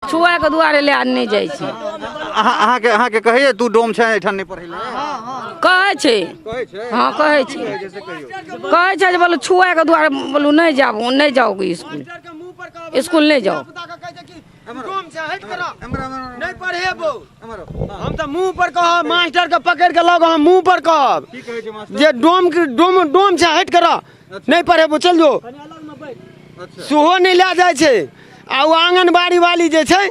छुआके दुआरे लए नहि जाइ छै। अहाँके कहैए तू डोम छै एहिठाम नहि पढ़ै लए? कहै छै। कहै छै? हँ, कहै छै। कहै छै जे बोलू छुआके दुआरे बोलू नहि जाबू, नहि जाउ इसकुल, इसकुल नहि जाउ। नहि पढ़ेबो हम तऽ मुँह पर कहब, मास्टर के पकड़ि के लग हम मुँह पर कहब जे डोम के डोम डोम छै, हटि कर, नहि पढ़ेबो, चल जो। सेहो नहि लए जाइ छै। आ ओ आङ्गनबाड़ी वाली जे छै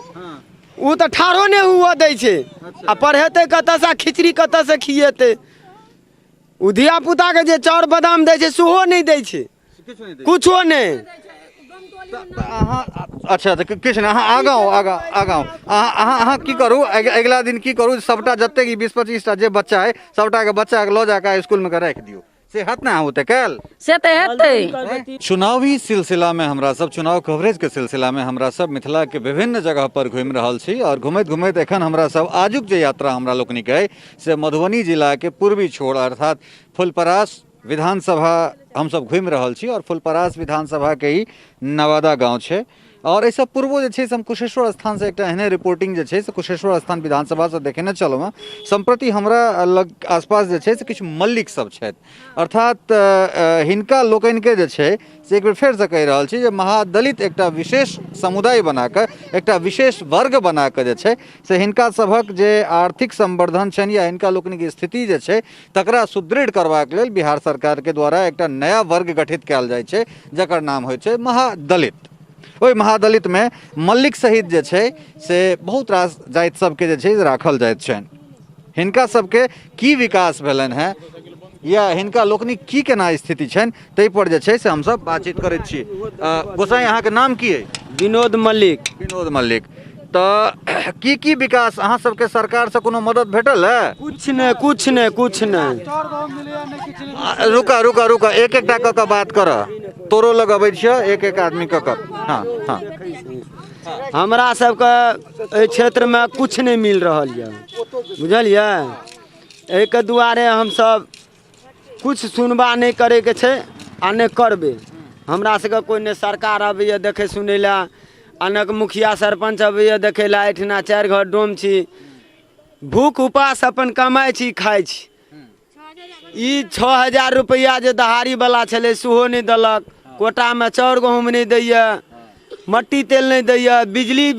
ओ तऽ ठाढ़ो नहि हुअ दै छै। आ पढ़ेतै कतऽसँ, खिचड़ी कतऽसँ खिएतै? ओ धियापुताके जे चाउर बादाम दै छै सेहो नहि दै छै, कुछो नहि। अहाँ अच्छा तऽ किछु नहि, अहाँ आगाँ आउ, आगाँ आगाँ आउ। अहाँ की करू, अगिला दिन की करू, सबटा जतेक ई 20-25 टा जे बच्चा अइ सबटाके बच्चाके लऽ जाकऽ इसकुलमे कऽ राखि दियौ, से हैत ने अहाँ ओते काल्हि? से तऽ हेतै। चुनावी सिलसिलामे हमरा सब, चुनाव कवरेजके सिलसिलामे हमरा सब मिथिलाके विभिन्न जगह पर घुमि रहल छी और घुमैत घुमैत एखन हमरा सब आजुक जे यात्रा हमरा लोकनिक अइ से मधुबनी जिलाके पूर्वी छोर अर्थात फुलपरास विधानसभा हमसब घुमि रहल छी और फुलपरास विधानसभाके ई नवादा गाँव छै। और एहिसँ पूर्वो जे छै से हम कुशेश्वर स्थानसँ एकटा एहने रिपोर्टिंग जे छै से कुशेश्वर स्थान विधानसभासँ देखेने छलहुँ हँ। सम्प्रति हमरा लग आसपास जे छै से किछु मल्लिक सब छथि, अर्थात हिनका लोकनिके जे छै से एक बेर फेरसँ कहि रहल छी जे महादलित एकटा विशेष समुदाय बनाकऽ, एकटा विशेष वर्ग बनाकऽ जे छै से हिनका सभक जे आर्थिक संवर्धन छनि या हिनका लोकनिक स्थिति जे छै तकरा सुदृढ़ करबाक लेल बिहार सरकारके द्वारा एकटा नया वर्ग गठित कयल जाइ छै जकर नाम होइ छै महादलित। ओहि महादलितमे मल्लिक सहित जे छै से बहुत रास जाति सबके जे छै राखल जाइत छनि। हिनका सबके की विकास भेलनि हेँ या हिनका लोकनिक की केना स्थिति छनि ताहि पर जे छै से हमसब बातचीत करैत छी। गोसाई, अहाँके नाम की अइ? विनोद मल्लिक। विनोद मल्लिक, तऽ की की विकास अहाँ सबके सरकारसँ कोनो मदद भेटल है? कुछ नहि, कुछ नहि, कुछ नहि। रुका रुका रुका, एक एकटा कऽ कऽ बात कर, तोरो लग अबै छियौ, एक एक आदमी कऽ कऽ। हँ हँ। हमरा सबके एहि क्षेत्रमे कुछ नहि मिल रहल यऽ, बुझलियै? एहिके दुआरे हमसब कुछ सुनबा नहि करैके छै आ नहि करबै। हमरा सबके कोइ नहि सरकार अबैए देखै सुनै लए आ नहि मुखिया सरपञ्च अबैए देखै लए। एहिठिना 4 घर डोम छी, भूख उपास अपन कमाइ छी, खाइ छी। ई 6000 रुपैआ जे दहाड़ीवला छलै सेहो नहि देलक, कोटामे चाउर गहूँम नहि दैए, मट्टी तेल नहि दैए, बिजली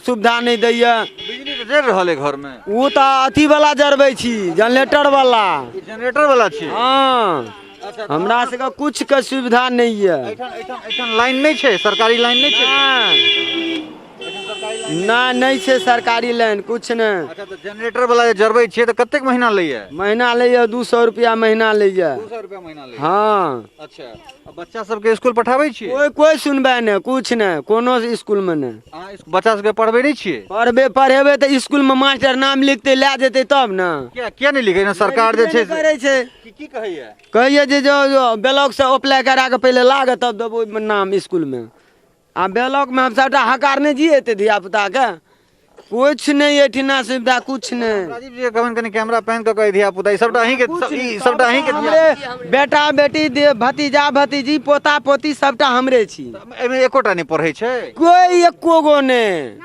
सुविधा नहि दैए। बिजली तऽ जरि रहल अइ घरमे। ओ तऽ अथीवला जरबै छी, जनरेटरवला। ई जनरेटरवला छी? हँ। हमरा सबके किछुके सुविधा नहि यऽ। एहिठाम लाइन नहि छै? सरकारी लाइन नहि छै? नहि, नहि छै सरकारी लाइन, किछु नहि। अच्छा, तऽ जनरेटर वाला जे जरबै छियै तऽ कतेक महीना लैया? महीना लैया 200 रुपया महीना लैया। 200 रुपया महीना लैया? हँ। अच्छा, आ बच्चा सबके स्कूल पठाबै छियै? कोइ सुनबै नहि, किछु नहि, कोनो स्कूलमे नहि। अहाँ बच्चा सबके पढ़बै नहि छियै? पढ़ेबै तऽ स्कूलमे मास्टर नाम लिखतै, लए जेतै तब ने। किया नहि लिखै? सरकार जे छै से करै छै। की कहैया? कहैया जे जो ब्लॉकसँ अप्लाई करा कऽ पहिले लागत तब देबो ओहिमे नाम स्कूलमे। आ ब्लॉकमे हम सबटा हकार नहि जिए एते धियापुताके, कुछ नहि एहिठिना सुविधा, कुछ नहि। राजीव जी कहबनि कनि कैमरा पहन कऽ कहै धियापुता, ई सबटा अहींके, ई सबटा अहींके हमरे बेटा बेटी, भतीजा भतीजी, पोता पोती सबटा हमरे छी। एहिमे एकोटा नहि पढ़ै छै? कोइ एको गो नहि,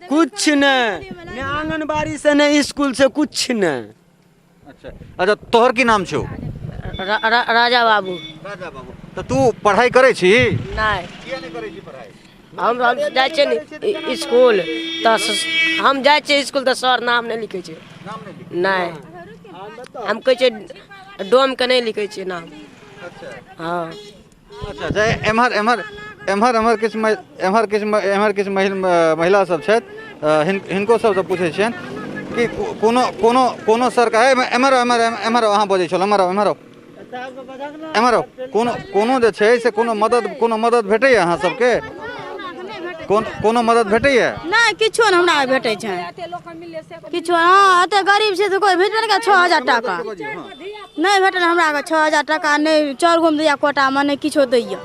कुछ नहि, ने आंगनबाड़ी से ने स्कूल से, कुछ नहि। अच्छा अच्छा, तोहर की नाम छौ? राजा बाबू। राजा बाबू, तऽ तू पढ़ाई करै छी? नहि। किया नहि करै छी पढ़ाई? हम जाइ छियै ने स्कूल तऽ हम जाइ छियै स्कूल तऽ सर नाम नहि लिखै छै। नाम नहि लिखै? नहि, हम कहै छियै डोमके नहि लिखै छियै नाम। अच्छा। हँ। अच्छा अच्छा, एम्हर एम्हर एम्हर एम्हर किछु एम्हर किछु एम्हर किछु महिला सब छथि, हिनको सबसँ पूछै छियनि कि कोनो कोनो कोनो सरकार, एम्हर एम्हर एम्हर अहाँ बजै छलहुँ, एम्हर एम्हर एम्हर कोनो कोनो जे छै से कोनो मदद, कोनो मदद भेटैए अहाँ सबके? कोनो मदद भेटैए? नहि, किछो नहि हमरा भेटै छै, किछो। हँ, एते गरीब छै तऽ कोइ भेटबे नहि करै। 6000 टाका नहि भेटल हमरा, 6000 टाका नहि चाउर गहूँम दैया कोटामे, नहि किछो दैया।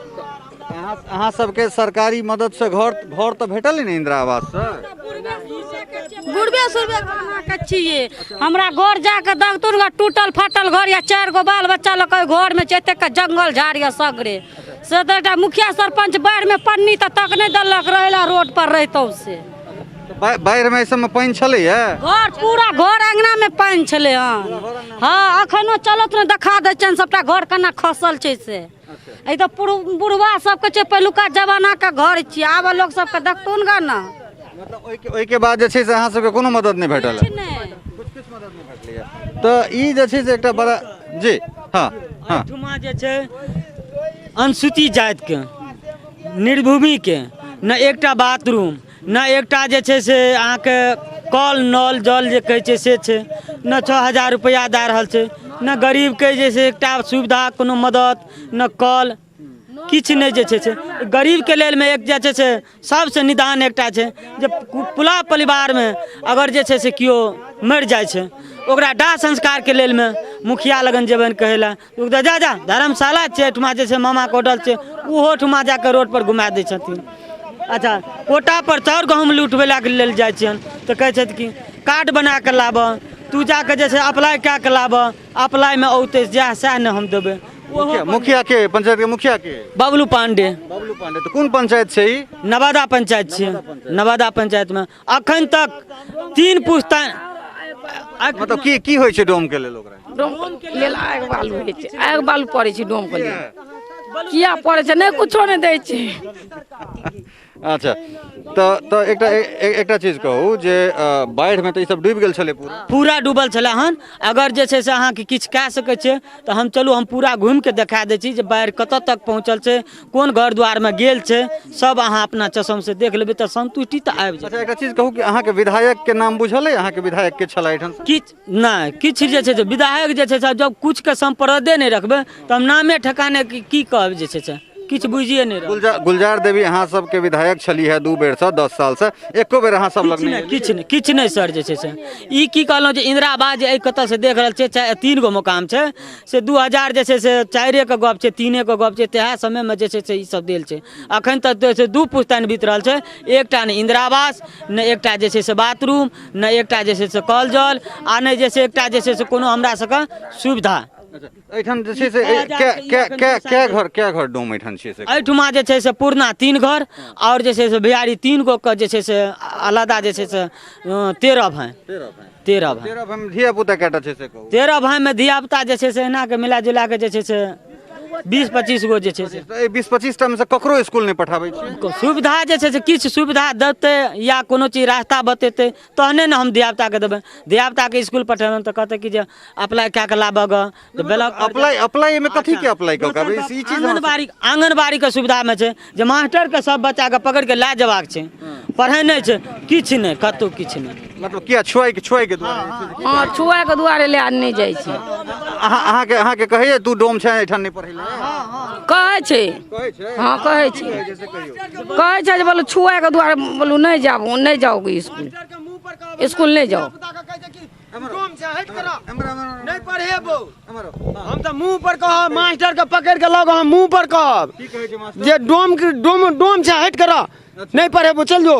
अहाँ सबके सरकारी मदद से घर तऽ भेटल ने इंदिरा आवास से? बुढ़बे सुरबे के छियै, हमरा घर जाके देखतुन ग, टूटल फाटल घर या 4 गो बाल बच्चा लऽ कऽ घर में छै, एतेक जंगल झाड़ या सगरे से तऽ एकटा मुखिया सरपंच बाढ़ि में पन्नी तऽ तक नहि देलक रहै ला, रोड पर रहितहुँ से। बाढ़िमे एहि सबमे पानि छलैया? घर पूरा घर अंगना में पानि छलै हन। हँ, अखनो चलत ने देखा दै छनि सबटा घर केना खसल छै से। एहि तऽ बुढ़वा सबके छै, पहिलुका जमाना के घर छियै, आब लोक सबके देखतुन ग ने। मतलब ओहिके बाद जे छै से अहाँ सबके कोनो मदद नहि भेटल? नहि, किछु मदद नहि भेटलैया। तऽ ई जे छै से एकटा बड़ा जी। हँ हँ, एहिठुमा जे छै अनुसूचित जातिके निर्भूमिके न एकटा बाथरूम, न एकटा जे छै से अहाँके कल नल जल जे कहै छै से छै, न 6000 रुपैआ दए रहल छै, न गरीबके जे छै एकटा सुविधा, कोनो मदद, न कल, किछु नहि जे छै से गरीबके लेलमे। एक जे छै से सबसँ निदान एकटा छै जे पुला परिवारमे अगर जे छै से केओ मरि जाइ छै, ओकरा दाह संस्कारके लेलमे मुखिया लगन जेबनि कहै लए, ओ जा जा धर्मशाला छै एहिठुमा जे छै मामाके होटल छै, ओहो ठुमा जाकऽ रोडपर घुमा दै छथिन। अच्छा, कोटापर चाउर गहूँम लुटबै लेल जाइ छियनि तऽ कहै छथि कि कार्ड बना कऽ लाबऽ, तू जाकऽ जे छै अप्लाई कए कऽ लाबऽ, अप्लाइमे औतै जएह सएह ने हम देबै। मुखिया, मुखिया के पंचायत के मुखिया के? बबलू पांडे। बबलू पांडे। तऽ कोन पंचायत छै ई? नवादा पंचायत छियै। नवादा पंचायतमे अखन तक 3 पुस्ता। मतलब की की होइ छै डोम के लेल ओकरा? डोम के लेल आगि बालू होइ छै, आगि बालू पड़ै छै डोम के लेल। किया पड़ै छै? नहि, कुछो नहि दै छै। अच्छा, तऽ एकटा चीज कहू जे बाढ़िमे तऽ ई सब डूबि गेल छलै पूरा? पूरा डूबल छलै हन। अगर जे छै से अहाँके किछु कए सकै छियै तऽ हम चलू, हम पूरा घुमिके देखा दै छी जे बाढ़ि कतऽ तक पहुँचल छै, कोन घर दुआरमे गेल छै, सब अहाँ अपना चश्मसँ देख लेबै तऽ सन्तुष्टि तऽ आबि जायत। अच्छा, एकटा चीज कहू कि अहाँके विधायकके नाम बुझल अइ? अहाँके विधायक के छलै एहिठाम? किछु नहि, किछु जे छै से विधायक जे छै से जब किछुके सम्प्रदे नहि रखबै तऽ हम नामे ठेकाने की कहब, जे छै से किछु बुझिए नहि रहल। गुलजार देवी अहाँ सबके विधायक छली है 2 बेरसँ, 10 सालसँ एको बेर अहाँ सब लग नहि? किछु नहि, किछु नहि सर। जे छै से ई की कहलहुँ जे इंदिरा आवास जे एहि कतऽसँ देख रहल छियै, 3 गो मुकाम छै, से 2000 जे छै से 4के गप छै, 3के गप छै, तेहए समयमे जे छै से ई सब देल छै। अखन तक जे छै 2 पुश्तैन बीत रहल छै, एकटा नहि इंदिरा आवास, नहि एकटा जे छै से बाथरूम, नहि एकटा जे छै से कल जल, आ नहि जे छै एकटा जे छै से कोनो हमरा सबके सुविधा। एहिठाम जे छै से कै घर, कै घर डोम एहिठाम छै से? एहिठुमा जे छै से पुरना 3 घर आओर जे छै से बिहारी 3 गो के जे छै से अलदा जे छै से 13 भाइ। 13 भाइ। 13 भाइमे धिया पुता कएटा छै से कहू? 13 भाइमे धिया पुता जे छै से एना के मिला जुला के जे छै से 20-25 गो जे छै से। एहि 20-25 टा मे से ककरो स्कूल नहि पठाबै छियै? सुविधा जे छै से किछु सुविधा देतै या कोनो चीज रास्ता बतेतै तहने ने हम धियापुताके देबै। धियापुताके स्कूल पठेबै तऽ कहतै कि जे अप्लाई कए कऽ लाबऽ गऽ तऽ ब्लॉक। अप्लाई एहिमे कथी के अप्लाई कऽ कऽ आबै? ई चीज आंगनबाड़ी, आंगनबाड़ीके सुविधामे छै जे मास्टरके सब बच्चाके पकड़िके लए जेबाक छै, पढ़ै नहि छै, किछु नहि, कतहु किछु नहि। मतलब किया छुआइके दुआरे? हँ, छुआइके दुआरे लए नहि जाइ छै। अहाँके कहैया तू डोम छै एहिठाम नहि पढ़ै लए? कहै छै। कहै छै? हँ, कहै छै। कहै छै जे बोलू छुआइके दुआरे बोलू नहि जाबू, नहि जाउ स्कूल, स्कूल नहि जाउ। नहि पढ़ेबो हम तऽ मुँह पर कहब, मास्टरके पकड़ि कऽ लग हम मुँह पर कहब जे डोम डोम डोम छै, हटि कऽ रह, नहि पढ़ेबो, चल जो।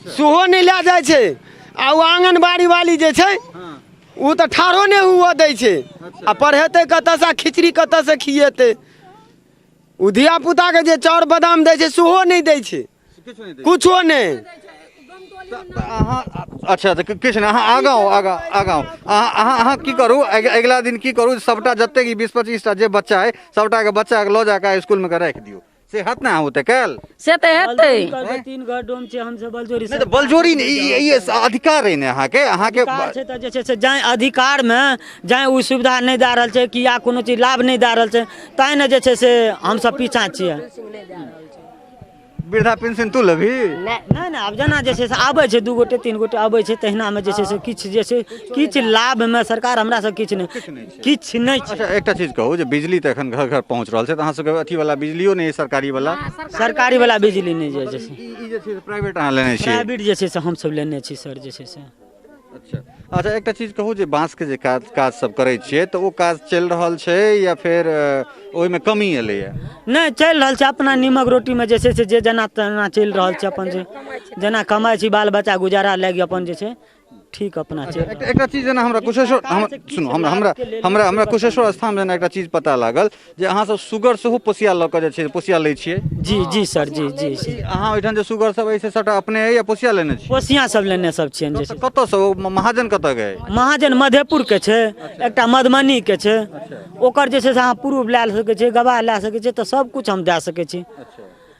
सेहो नहि लए जाइ छै। आ ओ आङ्गनबाड़ी वाली जे छै ओ तऽ ठाढ़ो नहि हुअ दै छै। आ पढ़ेतै कतऽसँ, खिचड़ी कतऽसँ खिएतै? ओ धियापुताके जे चाउर बादाम दै छै सेहो नहि दै छै, कुछो नहि। अहाँ अच्छा तऽ किछु नहि, अहाँ आगाँ आउ, आगाँ आगाँ आउ। अहाँ अहाँ की करू, अगिला दिन की करू, सबटा जतेक ई 20-25 टा जे बच्चा अइ सबटाके बच्चाके लऽ जाकऽ इसकुलमे कऽ राखि दियौ, से हैत ने अहाँ ओते काल्हि? से तऽ हेतै। 3 घर डोम छै हमसब बलजोरी। नहि तऽ बलजोरी नहि, ई अधिकार अइ ने अहाँके, अहाँके अधिकार छै तऽ जे छै से जाहि अधिकारमे जाहि ओ सुविधा नहि दए रहल छै कि या कोनो चीज लाभ नहि दए रहल छै, तैँ ने जे छै से हमसब पीछाँ छियै। वृद्धा पेंशन तू लेबही? नहि नहि, आब जेना जे छै से आबै छै 2 गोटे 3 गोटे अबै छै, तहिनामे जे छै से किछु जे छै किछु लाभमे सरकार हमरा सब किछु नहि, किछु नहि छै। अच्छा, एकटा चीज कहू जे बिजली तऽ एखन घर घर पहुँच रहल छै, तऽ अहाँ सबके अथी वाला बिजलियो नहि, सरकारी वाला? सरकारी वाला बिजली नहि जे छै से। ई जे छै से प्राइवेट अहाँ लेने छियै? प्राइवेट जे छै से हमसब लेने छी सर जे छै से। अच्छा अच्छा, एकटा चीज कहू जे बाँसके जे काज काज सब करै छियै तऽ ओ काज चलि रहल छै या फेर ओहिमे कमी एलैए? नहि, चलि रहल छै। अपना नीमक रोटीमे जे छै से जे जेना तेना चलि रहल छै, अपन जे जेना कमाइ छी बाल बच्चा गुजारा लागि अपन जे छै ठीक अपना चलि एकटा एकटा चीज जेना हमरा कुशेश्वर हम सुनू, हमरा हमरा हमरा हमरा कुशेश्वर स्थान जेना एकटा चीज पता लागल जे अहाँ सब सुगर सेहो पोसिया लऽ कऽ जे छै पोसिया लै छियै। जी जी सर, जी जी जी। अहाँ ओहिठाम जे सुगर सब अछि से सबटा अपने अइ या पोसिया लेने छी? पोसिया सब लेने सब छियनि जे छै। कतऽसँ ओ महाजन कतऽ गए? महाजन मधेपुर के छै, एकटा मधुबनी के छै। ओकर जे छै से अहाँ प्रूफ लए सकै छियै, गवाह लए सकै छियै, तऽ सब कुछ हम दए सकै छी।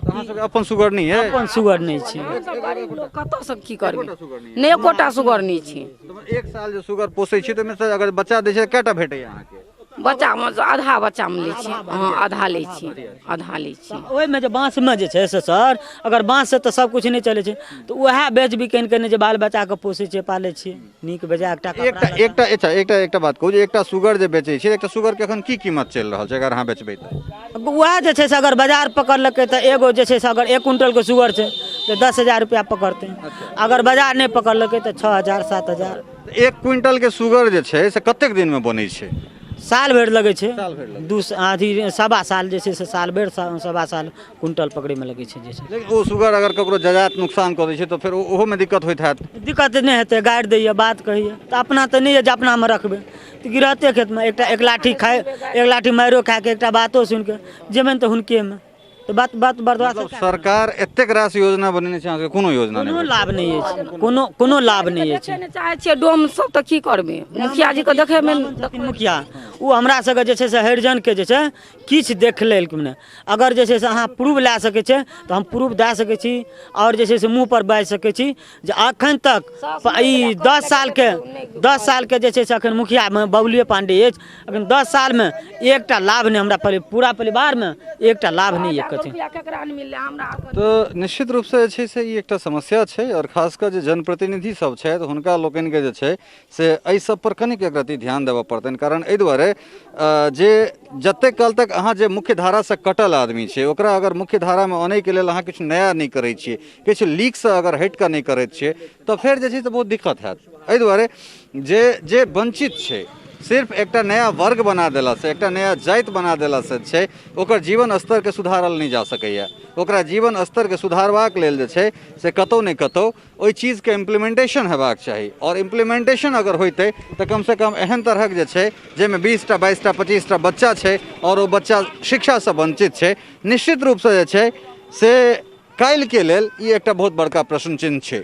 अहाँ सबके अपन सुगर नहि अइ? अपन सुगर नहि छै। गरीब लोक कतऽसँ की करबै, नहि एकोटा सुगर नहि छै। एक साल जे सुगर पोसै छी तऽ ओहिमे से अगर बच्चा दै छै तऽ कएटा भेटैया अहाँके? बच्चामे आधा बच्चामे लै छी, हँ आधा लै छी, आधा लै छी। ओहिमे जे बाँसमे जे छै से सर, अगर बाँससँ तऽ सब किछु नहि चलै छै, तऽ उएह बेच बिकनि कऽ जे बाल बच्चाके पोसै छियै पालै छियै नीक बेजाय। एकटा एकटा एकटा अच्छा एकटा एकटा बात कहू जे एकटा सुगर जे बेचै छियै, एकटा सुगरके एखन की कीमत चलि रहल छै अगर अहाँ बेचबै तऽ? उएह जे छै से अगर बाजार पकड़लकै तऽ एगो जे छै से अगर 1 क्विंटलके सुगर छै तऽ 10,000 रुपैआ पकड़तै, अगर बाजार नहि पकड़लकै तऽ 6,000 7,000। 1 क्विंटलके सुगर जे छै से कतेक दिनमे बनै छै? साल भरि लगै छै, दू अथी 1.25 साल जे छै से साल भरि 1.25 साल क्विंटल पकड़ैमे लगै छै जे छै। लेकिन ओ सुगर अगर ककरो जजात नुकसान कऽ दै छै तऽ फेर ओहोमे दिक्कत होइत हैत? दिक्कत नहि हेतै, गारि दैए, बात कहैए, तऽ अपना तऽ नहि यऽ जे अपनामे रखबै तऽ गिरहते खेतमे एकटा एक लाठी खाइ, एक लाठी मारियो खाके एकटा बातो सुनिके जेबनि तऽ हुनकेमे तऽ बात बात बर्दाश्त। मतलब सरकार एतेक रास योजना बनेने छै, अहाँके कोनो योजना कोनो लाभ नहि अछि, कोनो कोनो लाभ नहि अछि। चाहै छियै डोम सब तऽ की करबै, मुखिया जी के देखैमे मुखिया ओ हमरा सबके जे छै से हरिजनके जे छै किछु देख लेल नहि। अगर जे छै से अहाँ प्रूफ लए सकै छियै तऽ हम प्रूफ दए सकै छी, आओर जे छै से मुँहपर बाजि सकै छी जे अखन तक ई 10 सालके 10 सालके जे छै से अखन मुखियामे बबलुए पाण्डे अछि, अखन 10 सालमे एकटा लाभ नहि हमरा पूरा परिवारमे एकटा लाभ नहि यऽ कथी। तऽ निश्चित रूपसँ जे छै से ई एकटा समस्या छै, आओर खास कऽ जे जनप्रतिनिधि सब छथि हुनका लोकनिके जे छै से एहि सब पर कनिक एक रत्ती ध्यान देबऽ पड़तनि। कारण एहि दुआरे जे जतेक काल तक अहाँ जे मुख्य धारासँ कटल आदमी छै ओकरा अगर मुख्य धारामे अनैके लेल अहाँ किछु नया नहि करै छियै, किछु लीकसँ अगर हटि कऽ नहि करैत छियै तऽ फेर जे छै से बहुत दिक्कत हैत। एहि दुआरे जे जे वञ्चित छै सिर्फ एकटा नया वर्ग बना देलासँ, एकटा नया जाति बना देलासँ छै ओकर जीवन स्तरके सुधारल नहि जा सकैए। ओकरा जीवन स्तरके सुधारबाक लेल जे छै से कतहु ने कतहु ओहि चीजके इम्प्लीमेंटेशन हेबाक चाही, आओर इम्प्लीमेंटेशन अगर होइतै तऽ कमसँ कम एहन तरहक जे छै जाहिमे 20टा 22टा 25टा बच्चा छै आओर ओ बच्चा शिक्षासँ वञ्चित छै, निश्चित रूपसँ जे छै से काल्हिके लेल ई एकटा बहुत बड़का प्रश्न चिन्ह छै।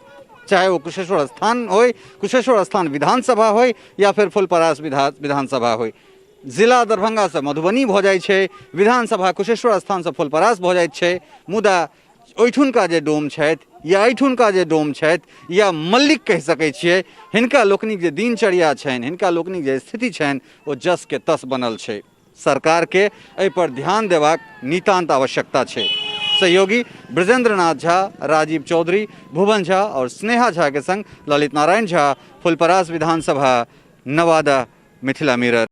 चाहे ओ कुशेश्वर स्थान होइ, कुशेश्वर स्थान विधानसभा होइ या फेर फुलपरास विधानसभा होइ। जिला दरभंगासँ मधुबनी भऽ जाइ छै, विधानसभा कुशेश्वर स्थानसँ फुलपरास भऽ जाइत छै, मुदा ओहिठुनका जे डोम छथि या एहिठुनका जे डोम छथि या मल्लिक कहि सकै छियै, हिनका लोकनिक जे दिनचर्या छनि, हिनका लोकनिक जे स्थिति छनि ओ जसके तस बनल छै। सरकारके एहिपर ध्यान देबाक नितान्त आवश्यकता छै। सहयोगी ब्रजेंद्र नाथ झा, राजीव चौधरी, भुवन झा और स्नेहा झा के संग ललित नारायण झा, फुलपरास विधानसभा, नवादा, मिथिला मिरर।